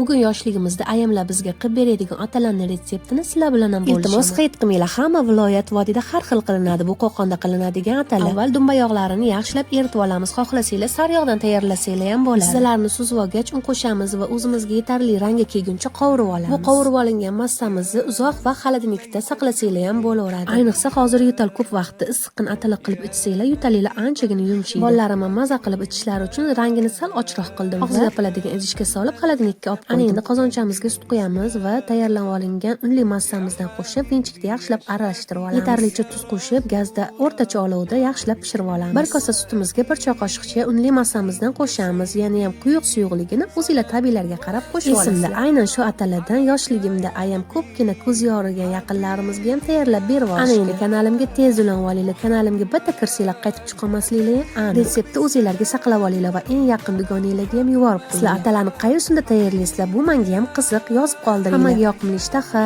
Bugun yoshligimizda ayamlar bizga qilib beradigan atalarni retseptini sizlar bilan ham bo'lishaman. Iltimos, hayt qilmanglar. Hamma viloyat vodiyda har xil qilinadi. Bu Qo'qonda qilinadigan atala. Avval dumba yog'larini yaxshilab eritib olamiz. Xohlasanglar, sariyog'dan tayyorlasanglar ham bo'ladi. Pizzalarni suzib olgach, un qo'shamiz va o'zimizga yetarli rangga kelguncha qovurib olamiz. Bu qovurib olingan massamizni uzoq vaqt холодильник da saqlasanglar ham bo'laveradi. Ayniqsa hozir yo'tal ko'p vaqtda issiqqina atala qilib ichsanglar, yo'talinglar anchagina yumshaydi. Bolalarim ham maza qilib ichishlari uchun rangini sal ochroq qildim. Og'zi yopiladigan idishga solib, холодильник ka olib qo'ydim. Ana endi qozonchamizga sut quyamiz va tayyorlanib olingan unli massamizdan qo'shib, венчик da yaxshilab aralashtirib olamiz. Yetarlicha tuz qo'shib, gazda o'rtacha olovda yaxshilab pishirib olamiz. Bir kosa sutimizga bir choy qoshiqcha unli massamizdan qo'shamiz. Yana ham quyuq suyuqligini o'zinglar tabiiylarga qarab qo'shib olasizlar. Esimda, aynan shu ataladan yoshligimda ayam ko'pgina ko'z yorigan yaqinlarimizga ham tayyorlab berib olishgan. Ana endi kanalimga tez ulanib olinglar. Kanalimga bitta kirsanglar, qaytib chiqolmasliginglar aniq. Retseptni o'zinglarga saqlab olinglar va eng yaqin dugonanglarga ham yuborib qo'yinglar. Sizlar atalarni qay usulda tayyorlaysizlar? Bu menga ham qiziq, yozib qoldiringlar. Hammaga yoqimli ishtaha.